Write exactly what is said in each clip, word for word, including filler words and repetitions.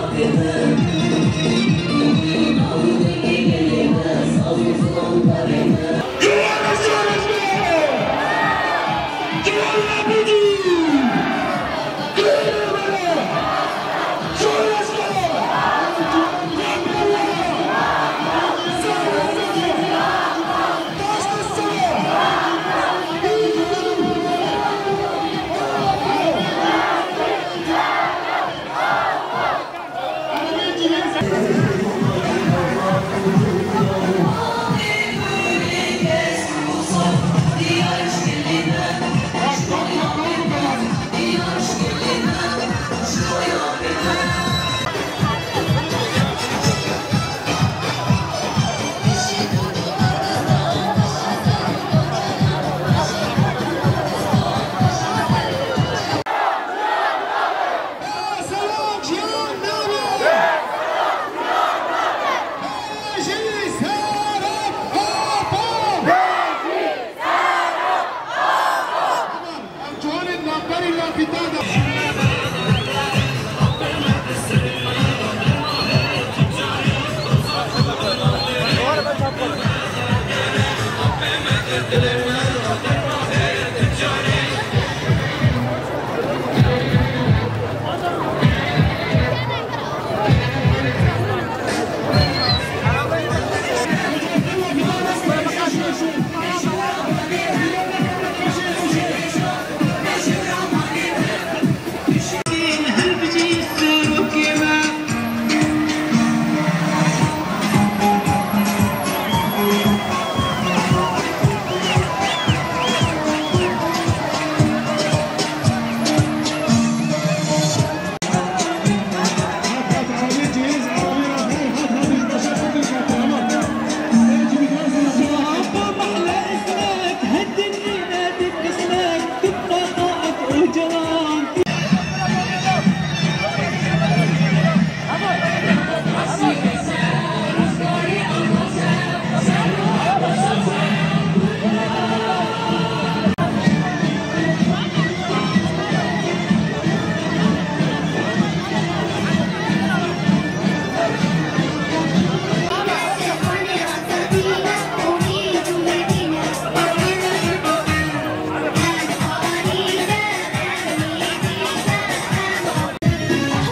أحمر،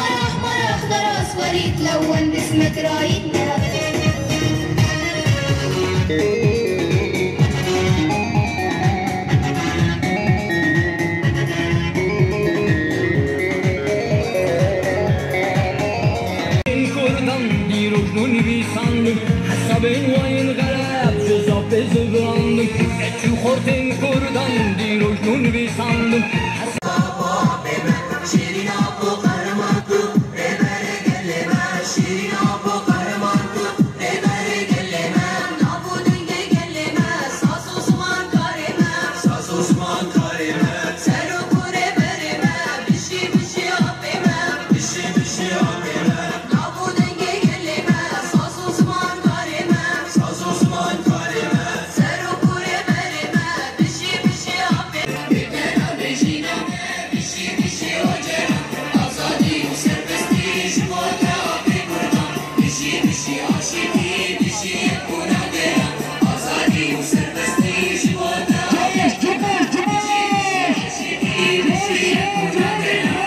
أحمر، أخضر، أصفر، يتلون باسمك رايتنا. Kurdan dîrok nû nivîsandin, hesabên wayên xerab ji zapê zivirandin. Eçû xortên Kurdan dîrok nû nivîsandin.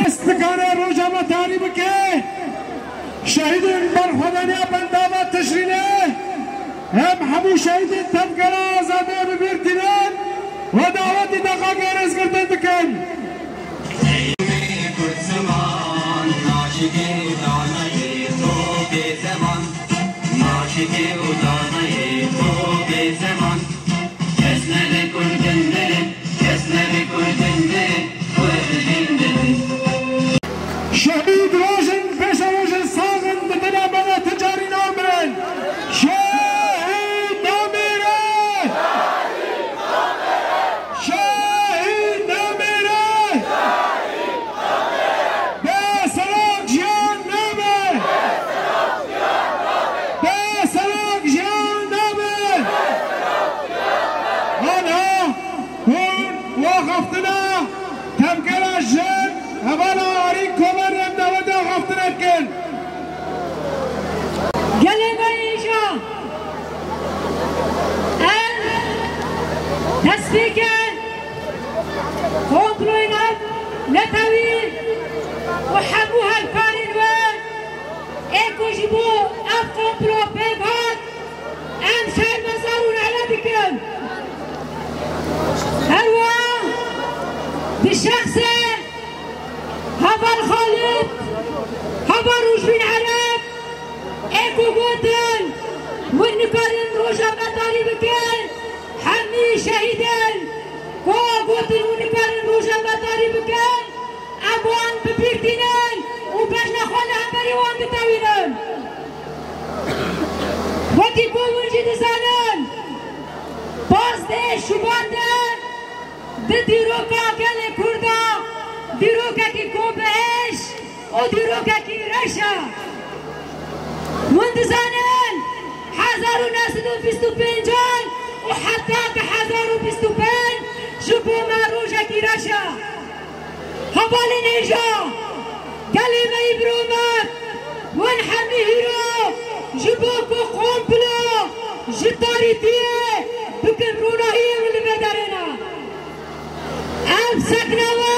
Dest dikare roja me tarî bike. Şehîdên berxwedaniya bendava Tişrînê, em hemû şehîdên tevgera azadiyê bi bîr tînin û dawetî deqa gêrezgirtin dikin. Ey kurd ziman, naşikê û danayê to bê zeman, naşikê û danayê to bê zeman. Kes nebe kurdin dirin, kes nebe kurdin dirin, kurdin dirin. Şehîd rojin pêşerojin sax in, di dila me de ti carî namirin. Şehîd namire! Şehîd namire! Destpêke komployê nav netewî û hemû hevkarên we ê ku ji bo ev komplo pêk hat, em şermezar û nale dikin. Her wiha bi şexsê Heval Xalid, Heval Rûjbîn Ereb, ê ku gotin, hûn nikarin roja me tarî bikin, hemî şehîdên ku gotin, hûn nikarin roja me tarî bikin, em wan bi bîr tînin û bejna xwe li hemberî wan ditewînin. Wekî ku hûn jî dizanin, pazdeh Şubat e, di dîroka gelê Kurda dîrokekî ku bihêş û dîrokekî reş e. Hûn dizanin, hezar û neh sed û bîst û pêncan û heta ki hezar û bîst û pênc ji bo me rojekî reş e. Hevalên hêja, gelê me yî birûmet, hûn hemî hîro ji bo ku komplo ji tarîtiyê bikin ronahiyê min li vê derê ne. Ev sekna we,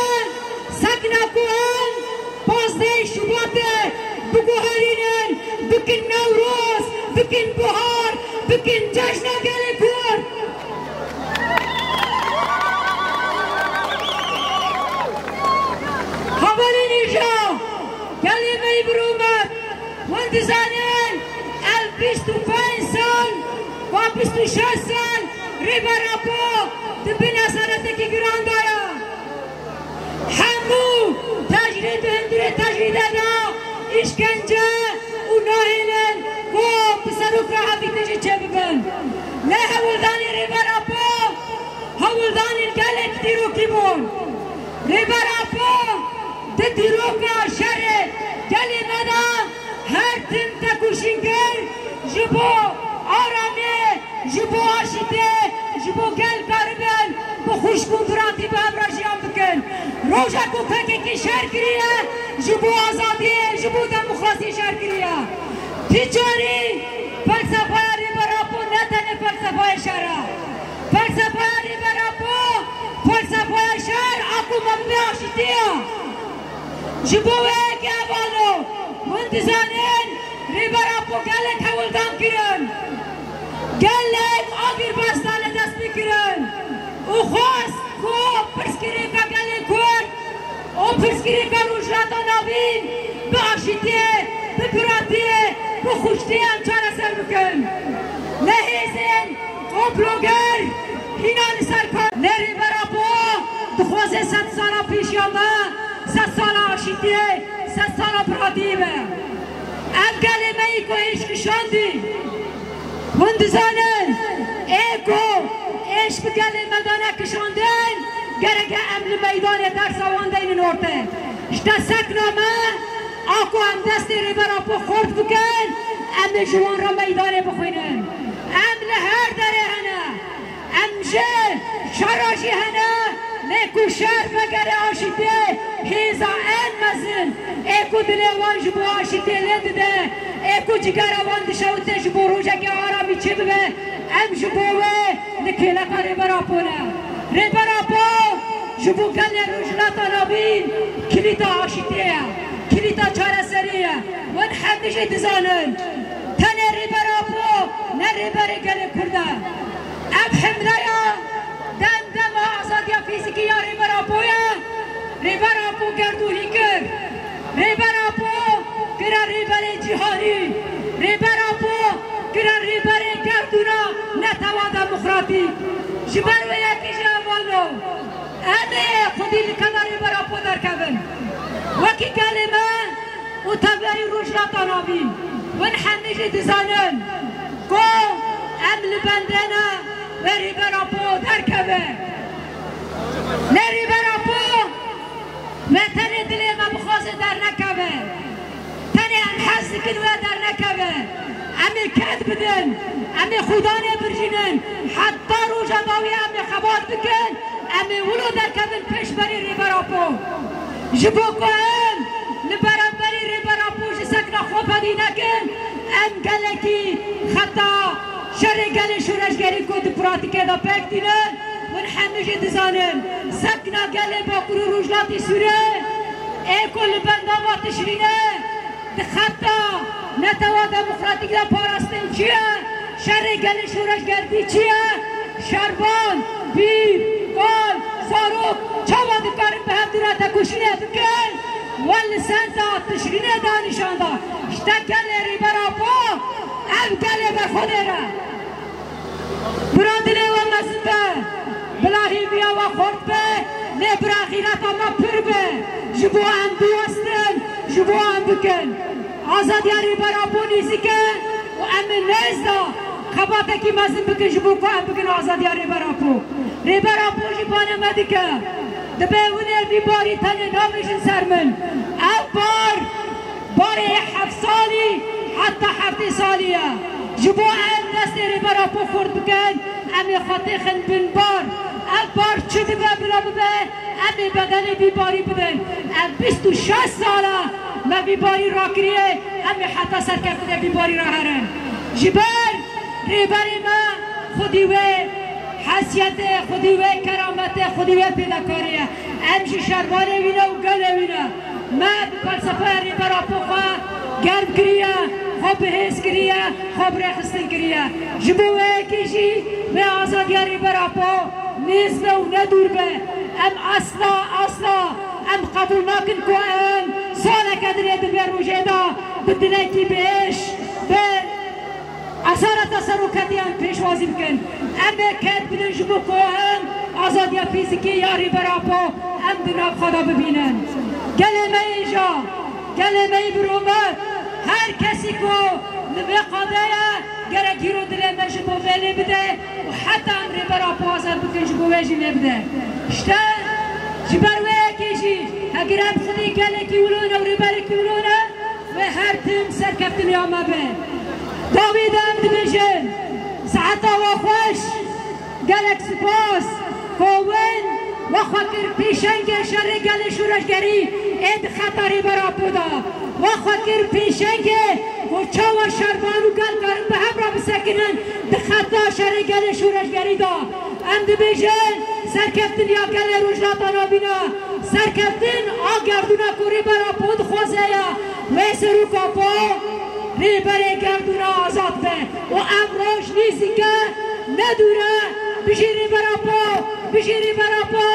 sekna ku em pazdeh Şubatê biguherînin, bikin Newroz, bikin buhar, bikin cejna gelê Kurd. Hevalên hêja, gelê me yî birûmet, hûn dizanin, ev bîst û pênc sal, va bîst û şeş sal Rêber Apo di bin esaretekî giran de ye. Hemû tecrîd û hundirê tecrîdê de îşkence û nahêlin ku bi serok re hevdîtinê çêbibin. Lê hewldanên Rêber Apo, hewldanên gelek dîrokî bûn. Rêber Apo di dîroka şerê gelê me de her tim tekoşîn kir, ji bo aramiyê, ji bo aşîtiyê, ji bo gel karibin bi xwişk û biratî bi hev re jiyan bikin. Roja ku P K K şer kiriye, ji bo azadiyê, ji bo demokrasiyê şer kiriye. Ti carî felsefeya Rêber Apo ne tenê felsefeyê şer e. Felsefeya Rêber Apo, felsefeya şer a ku me bibe aşîtî ye. Ji bo wê yekê hevalno, hûn dizanin Rêber Apo gelek hewldan kirin. Gelek agirbesta li dest pê kirin û xwest ku pirsgirêka gelê Kurd û pirsgirêka Rojhilata Navîn bi aşîtiyê, bi biratiyê, bi xwiştiyê em çareser bikin. Lê hêzên komploger hîna li ser kar. Lê Rêber Apo dixwaze sed sala pêşiya me, sed sala aşîtiyê, sed sala biratiyê be. Ev gelê me yî ku êş kişandî. Hûn dizanin, ê ku êş bi gelê me de nekişandin, gereke em li meydanê dersa wan deynin ortê. Ji te sekna me, a ku em destê Rêber Apo xurt bikin, em ê ji wan re meydanê bixwînin. Em li her derê hene. Em ji şera jî hene, lê ku şer vegere aşîtiyê, hêza en mezin, ê ku dilê wan ji bo aşîtiyê lê dide, ê ku cigera wan dişewite ji bo rojeke aramî çêbibe, em ji bo wê li kêleka Rêber Apo ne. Rêber Apo ji bo gelê Rojhilata Navîn kilîta aşîtiyê ye, kilîta çareseriyê ye. Hûn hemî jî dizanin, tenê Rêber Apo ne rêberê gelê Kurd e. Ev hemleya dem dema azadiya fîzîkî ya Rêber Apo ye. Rêber Apo gerdûnî kir. Rêber Apo kira rêberê cîhanî. Rêber Apo kira rêberê gerdûna netewa demokratîk. Ji ber wê yekê jî hevalno, em ê xwedî li kema Rêber Apo derkevin. Wekî gelê me, û teverî Rojhilata Navîn. Hûn hemî jî dizanin ku em li bendê ne wê Rêber Apo derkeve. Lê Rêber Apo wê tenê dilê me bixwaze dernekeve. Tenê em hez dikin wê dernekeve. Em ê ked bidin. Em ê xwîdanê birjînin. Heta roja dawî em ê xebat bikin. Em ê wilo derkevin pêşberî Rêber Apo. Ji bo ku em li beramberî Rêber Apo ji sekna xwe pedî nekin, em gelekî xeta şerê gelê şoreşgerî ku di pratîkê de pêk tînin, Hûn hemû jî dizanin, sekna gelê Bakur û Rojhilatê Sûrê ê ku li bendava Tişrînê di xeta Netewa Demokratîk de parastin çi ye, şerê gelê şoreşgerî çi ye, şervan, pîr, kal, zarok çawa dikarin bi hev dû re tekoşînê bikin, we li senta Tişrînê de nîşan da. Ji te gelê Rêber Apo, ev gelê berxwedêr e. Bira dilê we mezin be, bila hêviya we xurt be, lê bira xîreta me pir be, ji bo em biwestin, ji bo em bikin. Azadiya Rêber Apo nêzîk e û em ê nêz de xebatekî mezin bikin ji bo ku em bikin azadiya Rêber Apo. Rêber Apo jî bane me dike. Dibe hûn ê vî barî tenê nabêjin ser min. Ev bar Barê heft salî heta heftê salî ye. Ji bo em destê Rêber Apo xurt bikin, em ê xwe têxin bin bar. Ev bar çi dibe bila bibe, em ê bedelê vî barî bidin. Ev bîst û şeş sal e me vî barî rakiriye, em ê heta serkeftinê vî barî re herin. Ji ber Rêberê me xwedî wê hesiyetê, xwedî wê kerametê, xwedî wê pêdekarî ye. Em jî şervanê wî ne û gelê wî ne. Me bi felsefeya Rêber Apo xwe germ kiriye, xwe bihêz kiriye, xwe birêxistin kiriye. Ji bo wê yekê jî wê azadiya Rêber Apo nêz be û ne dûr be. Em asla, asla em qebûl nakin ku em saleke dinê di vê rojê de bi dilekî bêş, bi Esareta seroketiyan pêşwazî bikin. Em ê ked bidin ji bo ku em azadiya fîzîkî ya Rêber Apo em di nav xwe de bibînin. Gelê me yê ja, gelê me yê birûmet, her kesî ku li vê qadê ye, gerek îro dilê me ji bo vê lê bide û heta em Rêber Apo azad bikin ji bo wê jî lê bide. Îşte ji ber wê yekê jî, heger em xwedî gelekî wilo ne û rêberekî wilo ne, wê her tim serkeftin ya me be. Dawî de em dibêjin, saeta we xweş, gelek spas, ku win we xwe kir pêşengê şerê gelê şoreşgerî ê di xeta Rêber Apo de. We xwe kir pêşengê ku çawa şervan û gel karin bi hev re bisekinin di xeta şerê gelê şoreşgerî de. Em dibêjin, serkeftin ya gelê Rojhilata Navîn e. Serkeftin a gerdûna ku Rêber Apo dixwaze ye. Wê serok Apo Rêberê gerdûna azad be. Û ev roj nêzîk e, ne dûr e. Bijî Rêber Apo, bijî Rêber Apo.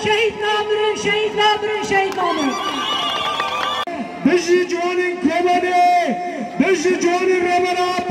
Şehîd namirin, şehîd namirin, şehîd namirin. Bijî ciwanên Kobanê, bijî ciwanên Rêber Apo.